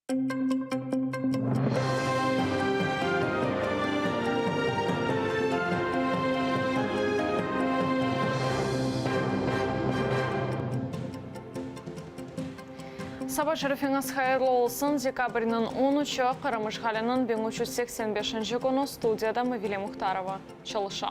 Saba şerifiñiz hayırlı olsun! Dekabrniñ on üçü, Qırım işğaliniñ 1385 künü, studiyada Mavile Muhtarova çalışa.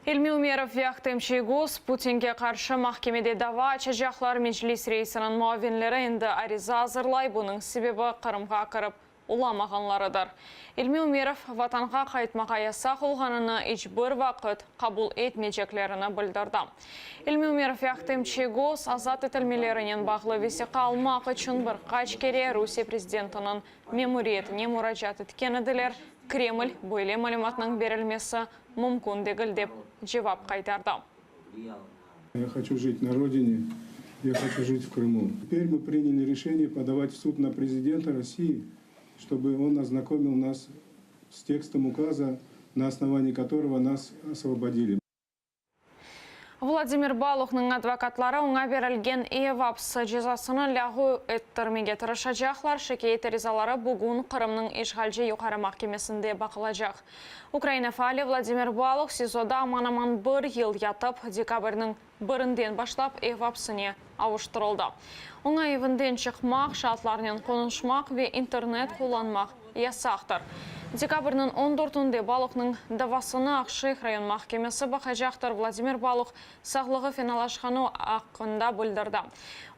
İlmi Ümerov ve Ahtem Çiygoz Putinge qarşı mahkemede dava açacaqlar, Meclis reisiniñ muavinleri endi ariza azırlay, bunıñ sebebi Qırımğa kirip olamağanlarıdır. İlmi Ümerov, Vatanğa qaytmağa yasaq olğanını iç bir vaqıt qabul etmeyceklerini bildirdi. İlmi Ümerov ve Ahtem Çiygoz azat etilmelerinen bağlı vesiqa almaq içün bir qaç kere Rusiye prezidentiniñ memuriyetine muracaat etken ediler, Kreml böyle malümatnıñ berilmesi mümkün degil dep cevap qaytardı. Я хочу жить на родине, я хочу жить в Крыму. Теперь мы приняли решение подавать в суд на президента России, чтобы он ознакомил нас с текстом указа, на основании которого нас освободили. Vladimir Baluhnıñ advokatları oña berilgen ev apsi cezasını lâğu ettirmege tırışacaqlar. Şikâyet arizaları bugün Qırımnıñ işğalci Yuqarı mahkemesinde baqılacaq. Ukraina faali Vladimir Baluh SİZOda aman-aman bir yıl yatıp, dekabrniñ birinden başlap ev apsine avuştırıldı. Oña evinden çıqmaq, şaatlarnen qonuşmaq ve internet qullanmaq yasaqtır. Dekabrniñ on dörtünde Baluhnıñ davasını Aqşeyh rayon mahkemesi baqacaqtır. Vladimir Baluh sağlığı fenalaşqanı aqqında bildirdi.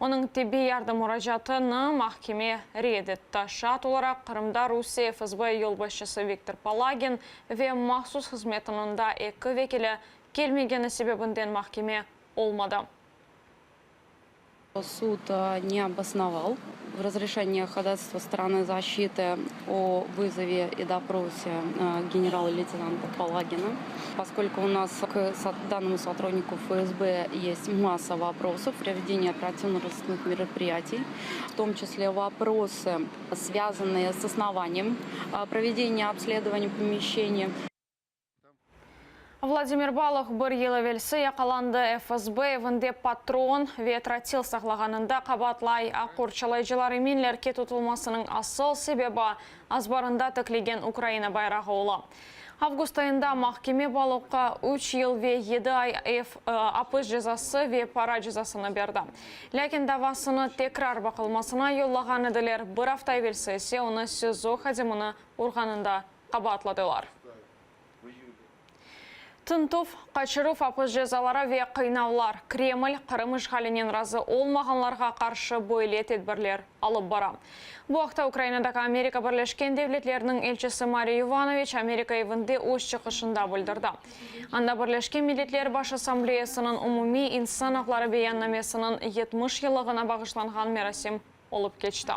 Onıñ tibbiy yardım muracaatını mahkeme red etti. Şaat olaraq Qırımda Rusiye FSB yolbaşçısı Viktor Palagin ve mahsus hızmetiniñ daa eki vekili kelmegeni sebebinden mahkeme olmadı. Sud ne obosnoval v razreşenii hodaystva storony zaşçity o vızove i doprose general-leytenanta Palagina, poskolku u nas k dannomu sotrudniku FSB est massa voprosov provedeniya operativno-rozısknıh meropriyatiy, v tom çisle voprosy, svâzannıye s osnovaniyem provedeniya obsledovaniya pomeşçeniya. Vladimir Baluh bir yıl evelsi yaqalandı, FSB evinde patron ve trotil saqlağanında qabaatlay. Aq qorçalayıcılar eminler ki, tutulmasınıñ asıl sebebi azbarında tiklegen Ukraina bayrağı ola. Avgust ayında mahkeme Baluhqa üç yıl ve yedi ay ev apis cezası ve para cezasını berdi. Lâkin davasını tekrar baqılmasına yollağan ediler, bir afta evelsi ise onı SİZO hadimini urğanında qabaatladılar. Tintüv, qaçıruv, apis cezaları ve qıynavlar, Kreml, Qırım işğalinen razı olmağanlarğa qarşı böyle tedbirler alıp bara. Bu aqta Ukrainadaki Amerika Birleşken Devletleriniñ elçisi Mari Yovanoviç Amerika evinde öz çıqışında bildirdi. Anda Birleşken Milletler Baş Assambleyasınıñ Umumiy insan aqları beyannamesiniñ 70 yıllığına bağışlanğan merasim olıp keçti.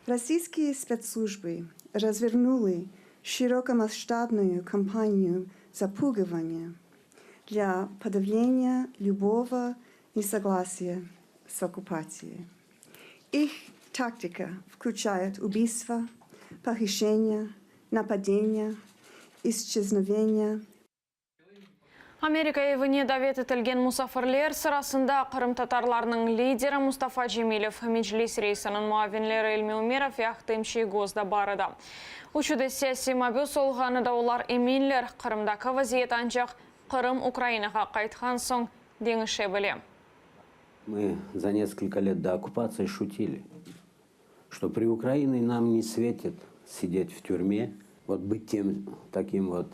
Российские спецслужбы развернули широкомасштабную кампанию запугивания для подавления любого несогласия с оккупацией. Их тактика включает убийства, похищения, нападения, исчезновения, Amerika evine davet etilgen musafirler sırasında qırımtatarlarnıñ lideri Mustafa Cemilev, Meclis reisiniñ muavinleri İlmi Ümerov ve Ahtem Çiygoz da bar edi. Üçü de siyasiy mabüs olğanı da olar eminler, Qırımdaki vaziyet ancaq Qırım Ukrainağa qaytqan soñ deñişe bile. Мы за несколько лет до оккупации шутили, что при Украине нам не светит сидеть в тюрьме, вот быть тем таким вот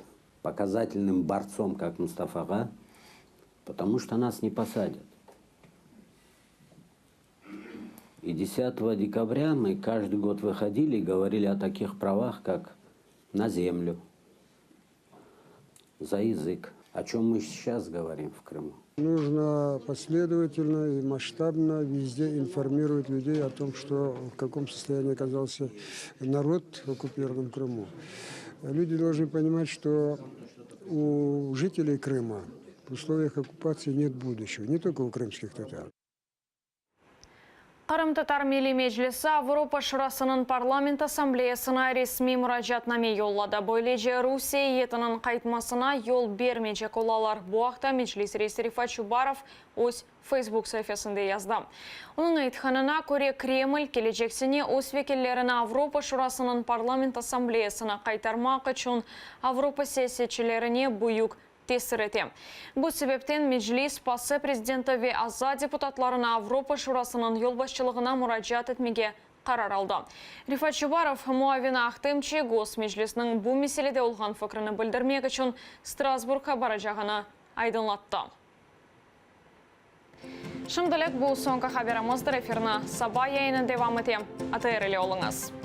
показательным борцом, как Мустафа-ага, потому что нас не посадят. И 10 декабря мы каждый год выходили и говорили о таких правах, как на землю, за язык, о чем мы сейчас говорим в Крыму. Нужно последовательно и масштабно везде информировать людей о том, что в каком состоянии оказался народ в оккупированном Крыму. Люди должны понимать, что у жителей Крыма в условиях оккупации нет будущего, не только у крымских татар. Qırımtatar Milliy Meclisi Avropa Şurasınıñ Parlament Assambleyasına resmiy muracaatname yolladı. Böylece, Rusiye eyyetiniñ qaytmasına yol bermeycek olalar. Bu aqta Meclis reisi Refat Çubarov öz Facebook saifesinde yazdı. Onıñ aytqanına köre, Kreml kelecek sene öz vekillerini Avropa Şurasınıñ Parlament Assambleyasına qaytarmaq içün Avropa siyasetçilerine büyük tesir ete. Bu sebepten Meclis, PASE prezidenti ve aza deputatlarına Avropa Şurasınıñ yolbaşçılığına muracaat etmege qarar aldı. Refat Çubarov, muavini Ahtem Çiygoz Meclisniñ bu meselede olğan fikrini bildirmek içün Strasburgqa baracağını aydınlattı. Şimdilik bu soñki haberimizdir. Efirni saba yayını devam ete. ATR ile oluñız.